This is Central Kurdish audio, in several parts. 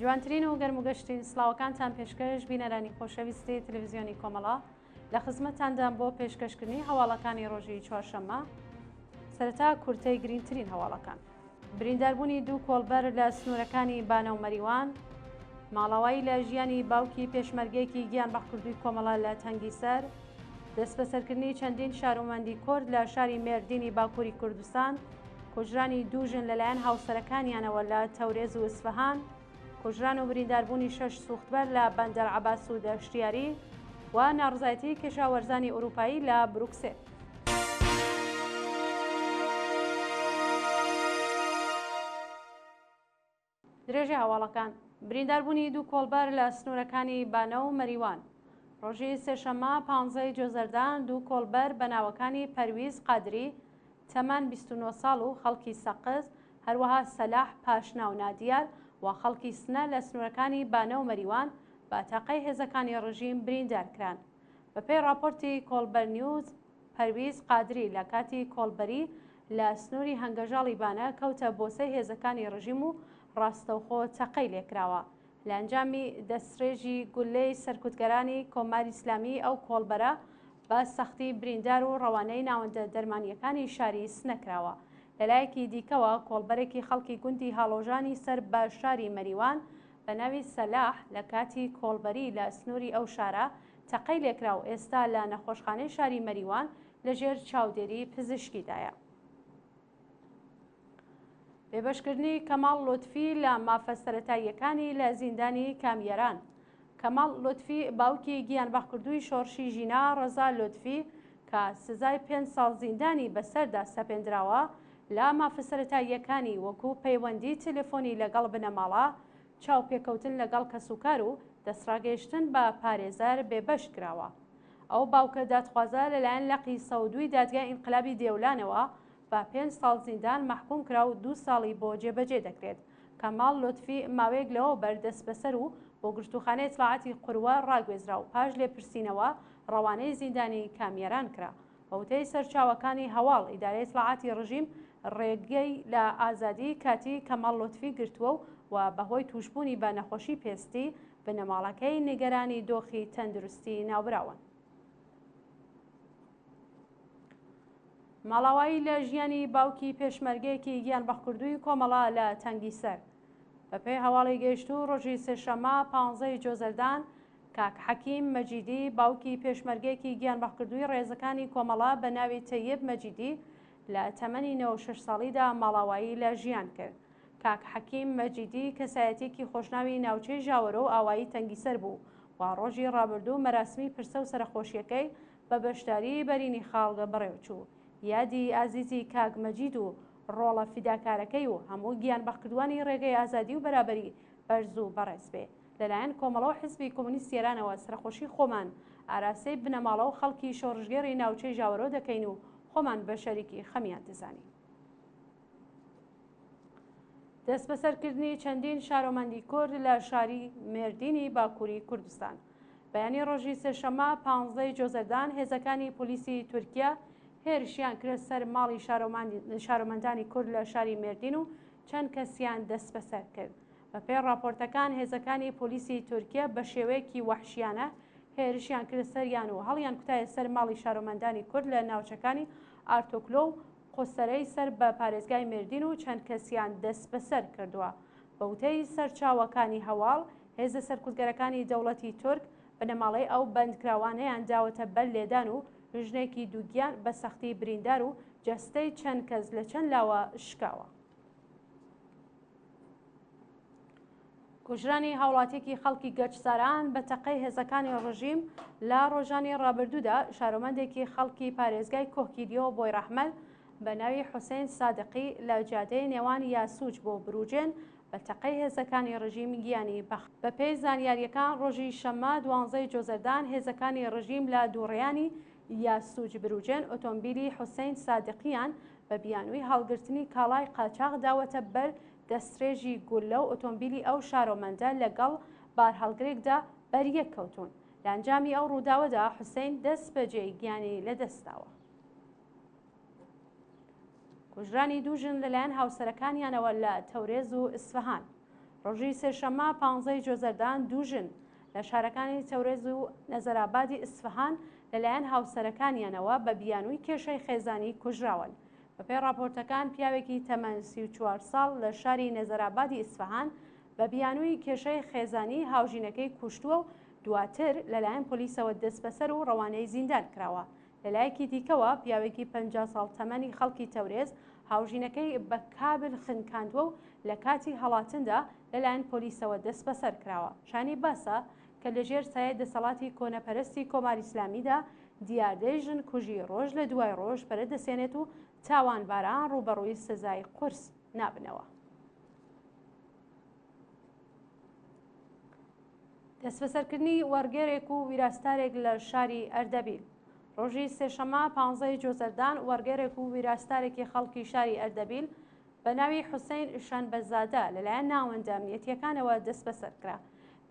جوانترین و گەرم و گەشترین سڵاوەکانتان پێشکەش بینەرانی خۆشەویستی تەلەڤیزیۆنی کۆمەڵە لە خزمەتتاندام بۆ پێشکەشکردنی هەواڵەکانی ڕۆژی چوارشەممە سەرەتا کورتەی گرینگترین هەواڵەکان. برینداربوونی دوو کۆڵبەر لە سنوورەکانی بانە و مەریوان، ماڵاوایی لە ژیانی باوکی پێشمەرگەیەکی گیانبەختکردووی کۆمەڵە لە تەنگیسەر، دەستبەسەرکردنی چەندین شارۆمەندی کورد لە شاری مێردینی باکووری کوردستان، کوژرانی دوو ژن لەلایەن هاوسەرەکانیانەوە لە تەورێز و ئیسفەهان، کوژران و برینداربوونی شەش سووختبەر لە بەندەر عەباس و دەشتیاری و ناڕزایەتی کەشاوەرزانی ئورووپایی لە بروکسێل. درێژەی هەواڵەکان، برینداربوونی دوو کۆڵبەر لە سنوورەکانی بانە و مەریوان. ڕۆژی سێشەممە پانزەی جۆزەردان دوو کۆڵبەر بە ناوەکانی پەرویز قادری تەمەن 29 ساڵ و خەڵکی سەقز، هەروەها سەلاح پاشناو نادیار و خەڵکی سنە لە سنوورەکانی بانە و مەریوان بە تەقەی هێزەکانی ڕژیم بریندار کران. بەپێی ڕاپۆرتی کۆڵبەر نیوز، پەرویز قادری لە کاتی کۆڵبەری لە سنووری هەنگەژاڵی بانە کەوتە بۆسەی هێزەکانی ڕژیم و ڕاستەوخۆ تەقەی لێکراوە. لە ئەنجامی دەستڕێژی گوللەی سەرکوتگەرانی کۆماری ئیسلامی ئەو کۆڵبەرە بە سەختی بریندار و ڕەوانەی ناوەندە دەرمانییەکانی شاری سنە کراوە. لەلایەکی دیکەوە کۆڵبەرێکی خەڵکی گوندی هاڵۆژانی سەر بە شاری مەریوان بە ناوی سەلاح لە کاتی کۆڵبەری لە سنووری ئەو شارە تەقەی لێکرا و ئێستا لە نەخۆشخانەی شاری مەریوان لەژێر چاودێری پزیشکیدایە. بێبەشکردنی کەماڵ لوتفی لە مافە سەرەتاییەکانی لە زیندانی کامیەران. کەماڵ لوتفی باوکی گیانبەختکردووی شۆڕشی ژینا ڕەزا لوتفی کە سزای پێنج ساڵ زیندانی بەسەردا سەپێندراوە، لە مافە سەرەتاییەکانی وەکوو پەیوەندی تەلەفۆنی لەگەڵ بنەماڵە، چاوپێکەوتن لەگەڵ کەسوکار و دەستڕاگەیشتن بە پارێزەر بێبەش کراوە. ئەو باوکە دادخوازە لەلایەن لقی 102 ی دادگای ئینقلابی دێولانەوە بە پێنج ساڵ زیندان مەحکووم کرا و دوو ساڵی بۆ جێبەجێ دەکرێت. کەماڵ لوتفی ماوەیەک لەوەوبەر دەستبەسەر و بۆ گرتووخانەی ئیتڵاعاتی قوروە ڕاگوێزرا و پاش لێپرسینەوە ڕەوانەی زیندانی کامیاران کرا. بە وتەی سەرچاوەکانی هەواڵ، ئیدارەی ئیتڵاعاتی ڕژیم ڕێگەی لە ئازادیی کاتیی کەماڵ لوتفی گرتووە و و بەهۆی تووشبوونی بە نەخۆشی پێستی، بنەماڵەکەی نیگەرانی دۆخی تەندروستی ناوبراون. ماڵاوایی لە ژیانی باوکی پێشمەرگەیەکی گیانبەختکردووی کۆمەڵە لە تەنگیسەر. بەپێی هەواڵی گەیشتوو ڕۆژی سێشەممە پانزەی جۆزەردان کاک حەکیم مەجیدی باوکی پێشمەرگەیەکی گیانبەختکردووی ڕێزەکانی کۆمەڵە بە ناوی تەیب مەجیدی لە تەمەنی 96 ساڵیدا ماڵاوایی لە ژیان کرد. کاک حەکیم مەجیدی کەسایەتیەکی خۆشناوی ناوچەی ژاوەرۆ و ئاوایی تەنگیسەر بوو و ڕۆژی ڕابردوو مەراسمی پرسە و سەرەخۆشیەکەی بە بەشداریی بەرینی خاڵ بەڕێوەچوو. یادی ئازیزی کاک مەجید و ڕۆڵە فیداکارەکەی و هەموو گیانبەختکردووانی ڕێگەی ئازادی و بەرابەری بەرز و بەڕێز بێ. لەلایەن کۆمەڵە و حیزبی کۆمۆنیستی ئێرانەوە سەرەخۆشی خۆمان ئاراستەی بنەماڵە و خەڵکی شۆڕشگێڕی ناوچەی ژاوەرۆ دەکەین و خۆمان بە شەریکی خەمیان دەزانین. دەستبەسەرکردنی چەندین شارۆمەندی کورد لە شاری مێردینی باکووری کوردستان. بەیانی ڕۆژی سێشەممە پانزدەی جۆزەردان هێزەکانی پۆلیسی تورکیا هێرشیان کرد سەر ماڵی شارۆمەندانی کورد لە شاری مێردین و چەند کەسیان دەستبەسەر کرد. بەپێی ڕاپۆرتەکان هێزەکانی پۆلیسی تورکیا بە شێوەیەکی وەحشیانە هێرشیان کرد سەریان و هەڵیان کوتایە سەر ماڵی شارۆمەندانی کورد لە ناوچەکانی ئارتۆکلۆ و قۆسەرەی سەر بە پارێزگای مێردین و چەند کەسیان دەستبەسەر کردووە. بە وتەی سەرچاوەکانی هەواڵ، هێزە سەرکوتگەرەکانی دەوڵەتی تورک بنەماڵەی ئەو بەندکراوانەیان داوەتە بەر لێدان و ژنێکی دووگیان بە سەختی بریندار و جەستەی چەند کەس لە چەند لاوە شکاوە. کوژرانی هاوڵاتیەکی خەڵکی گەچساران بە تەقەی هێزەکانی ڕژیم لە ڕۆژانی ڕابردوودا شارۆمەندێکی خەڵکی پارێزگای کۆهکیلیۆ بۆی ڕەحمەت بە ناوی حوسێن سادقی لە جادەی نێوان یاسوج بۆ بروجێن بە تەقەی هێزەکانی ڕژیم گیانی بەخت. بەپێی زانیارییەکان ڕۆژی شەممە دوانزەی جۆزەردان هێزەکانی ڕژیم لە دووڕیانی یاسوج بروجێن ئۆتۆمبیلی حوسەین سادقیان بە بیانووی هەڵگرتنی کاڵای قاچاخ داوەتە بەر دەستڕێژی گوللە و ئۆتۆمبیلی ئەو شارۆمەندە لەگەڵ بارهەڵگرێکدا بەریەک کەوتوون. لە ئەنجامی ئەو ڕووداوەدا حوسەین دەستبەجێ گیانی لەدەستداوە. کوژرانی دوو ژن لەلایەن هاوسەرەکانیانەوە لە تەورێز و ئیسفەهان. ڕۆژی سێشەممە پانزەی جۆزەردان دوو ژن لە شارەکانی تەورێز و نەزەرئابادی ئیسفەهان لەلایەن هاوسەرەکانیانەوە بە بیانووی کێشەی خێزانی کوژراون. بەپێی ڕاپۆرتەکان پیاوێکی تەمەن 34 ساڵ لە شاری نەزەرئابادی ئیسفەهان بە بیانووی کێشەی خێزانی هاوژینەکەی کوشتووە و دواتر لەلایەن پۆلیسەوە دەستبەسەر و ڕەوانەی زیندان کراوە. لەلایەکی دیکەوە پیاوێکی 50 ساڵ تەمەنی خەڵکی تەورێز هاوژینەکەی بە کابل خنکاندووە و لە کاتی هەڵاتندا لەلایەن پۆلیسەوە دەستبەسەر کراوە. شایانی باسە کە لەژێر سایەی دەسەڵاتی کۆنەپەرستی کۆماری ئیسلامیدا دیاردەی ژن کوژی ڕۆژ لە دوای ڕۆژ پەرە دەسێنێت و تاوانباران ڕووبەڕووی سزای قورس نابنەوە. دەستبەسەرکردنی وەرگێرێک و ویراستارێک لە شاری ئەردەبیل. ڕۆژی سێشەممە پانزەی جۆزەردان وەرگێرێک و ویراستارێکی خەڵکی شاری ئەردەبیل بە ناوی حوسەین شەنبەزادە لەلایەن ناوەندە ئەمنیەتییەکانەوە دەستبەسەر کرا.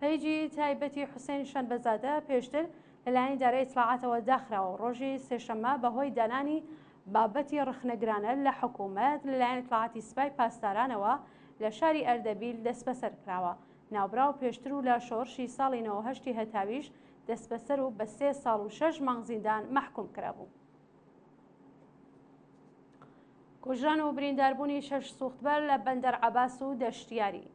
پەیجی تایبەتی حوسەین شەنبەزادە پێشتر لەلایەن ئیدارەی ئیتڵاعاتەوە داخراوە و ڕۆژی سێشەممە بەهۆی دانانی بابەتی ڕەخنەگرانە لە حکوومەت لەلایەن ئیتڵاعاتی سپای پاسدارانەوە لە شاری ئەردەبیل دەستبەسەر کراوە. ناوبراو پێشتر و لە شۆڕشی ساڵی 98 ی هەتاویش دەستبەسەر و بە سێ ساڵ و شەش مانگ زیندان مەحکووم کرابوو. کوژران و برینداربوونی شەش سوختبەر لە بەندەر عەباس و دەشتیاری.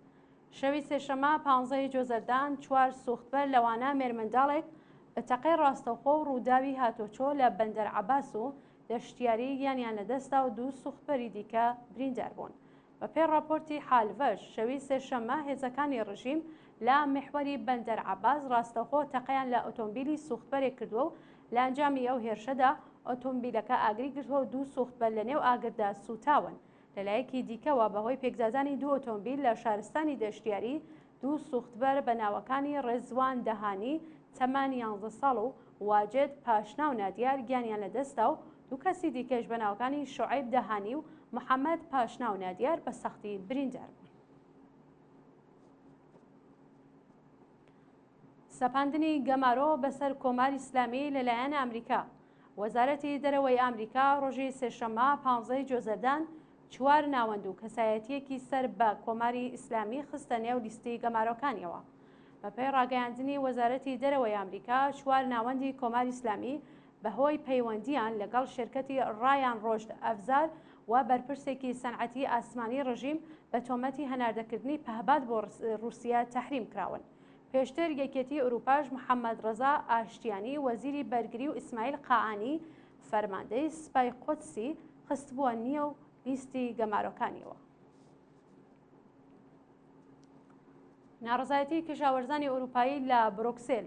شەوی سێشەممە پانزەی جۆزەردان چوار سوختبەر لەوانە مێرمنداڵێک بە تەقەی ڕاستەوخۆ و ڕووداوی هاتۆچۆ لە بەندەر عەباس و دەشتیاری گیانیان لەدەستدا و دوو سوختبەری دیکە بریندار بوون. بەپێی ڕاپۆرتی حالڤەش، شەوی سێشەممە هێزەکانی ڕژیم لە میحوەری بەندەر عەباس ڕاستەوخۆ تەقەیان لە ئۆتۆمبیلی سوختبەرێک کردووە و لە ئەنجامی ئەو هێرشەدا ئۆتۆمبیلەکە ئاگری گرتووە و دوو سوختبەر لەنێو ئاگردا سووتاون. لەلایەکی دیکەوە بەهۆی پێکدادانی دوو ئۆتۆمبیل لە شارستانی دەشتیاری دوو سوختبەر بە ناوەکانی ڕێزوان دەهانی تەمەن 11 ساڵ و واجد پاشناو نادیار گیانیان لەدەستدا و دوو کەسی دیکەش بە ناوەکانی شوعەیب دەهانی و محەمەد پاشناو نادیار بە سەختی بریندار بوون. سەپاندنی گەمارۆ بەسەر کۆماری ئیسلامی لەلایەن ئامریکا وەزارەتی دەرەوەی ئامریکا ڕۆژی سێشەممە پانزەی جۆزەردان چوار ناوەند و کەسایەتییەکی سەر بە کۆماری ئیسلامی خستە نێو لیستی گەمارۆکانیەوە. بەپێی ڕاگەیاندنی وەزارەتی دەرەوەی ئامریکا، چوار ناوەندی کۆماری ئیسلامی بەهۆی پەیوەندییان لەگەڵ شێرکەتی ڕایان ڕۆشد ئەفزار و بەرپرسێکی سەنعەتی ئاسمانی ڕژیم بە تۆمەتی هەناردەکردنی پەهباد بۆ ڕووسیە تەحریم کراون. پێشتر یەکێتی ئورووپاش محەممەد ڕەزا ئاشتیانی وەزیری بەرگری و ئیسماعیل قائانی فەرماندەی سپای قودسی خستبووە نێو لیستی گەمارۆکانیەوە. ناڕەزایەتی کشاوەرزانی ئورووپایی لە برۆکسێل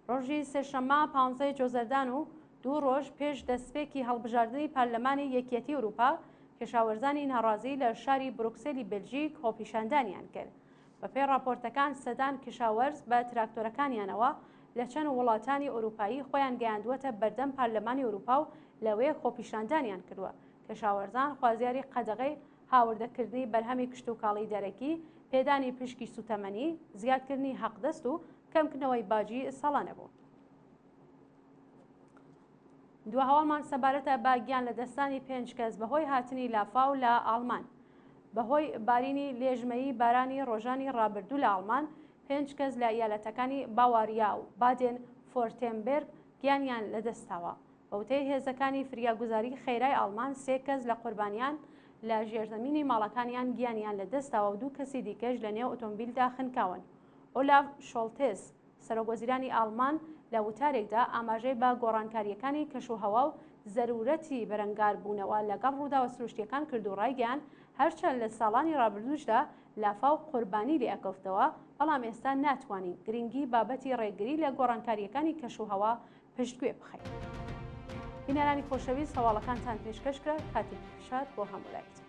ڕۆژی سێشەممە پانزەی جۆزەردان و دوو ڕۆژ پێش دەستپێکی هەڵبژاردنی پەرلەمانی یەکیەتی ئورووپا کشاوەرزانی ناڕازی لە شاری برۆکسێلی بێلژیک خۆپیشاندانیان کرد. بەپێی ڕاپۆرتەکان سەدان کشاوەرز بە تراکتۆرەکانیانەوە لە چەند وڵاتانی ئورووپایی خۆیان گەیاندووەتە بەردەم پەرلەمانی ئورووپا و لەوێ خۆپیشاندانیان کردووە. کشاوەرزان خوازیاری قەدەغەی هاوردەکردنی بەرهەمی کشتوکاڵی دەرەکی، پێدانی پشکی سوتەمەنی، زیادکردنی حەقدەست و کەمکردنەوەی باجی ساڵانە بوون. دوا هەواڵمان سەبارەتە بە گیان لەدەستدانی پێنج کەس بەهۆی هاتنی لافاو لە ئاڵمان. بەهۆی بارینی لێژمەیی بارانی ڕۆژانی ڕابردوو لە ئاڵمان، پێنج کەس لە ئیالەتەکانی باواریا و بادێن فۆرتێمبێرگ گیانیان لەدەستداوە. بە وتەی هێزەکانی فریاگوزاری خێرای ئاڵمان سێ کەس لە قوربانیان لە ژێرزەمینی ماڵەکانیان گیانیان لەدەستداوە و دوو کەسی دیکەش لە نێو ئۆتۆمبیلدا خنکاون. ئۆلاف شۆڵتز، سەرۆکوەزیرانی ئاڵمان لە وتارێکدا ئاماژەی بە گۆڕانکارییەکانی کەشوهەوا و زەروورەتی بەرەنگاربوونەوە لەگەڵ ڕووداوە سروشتییەکان کرد و ڕایگەیاند، هەرچەند لە ساڵانی ڕابردووشدا لافاو قوربانی لێ ئەکەوتەوە، بەڵام ئێستا ناتوانین گرنگی بابەتی ڕێگری لە گۆڕانکارییەکانی کەشوهەوا پشتگوێ بخەین. بینەرانی خۆشەویست هەواڵەکانتان پێشکەش کرا، کاتێکی شاد بۆ هەموو لایەکتان.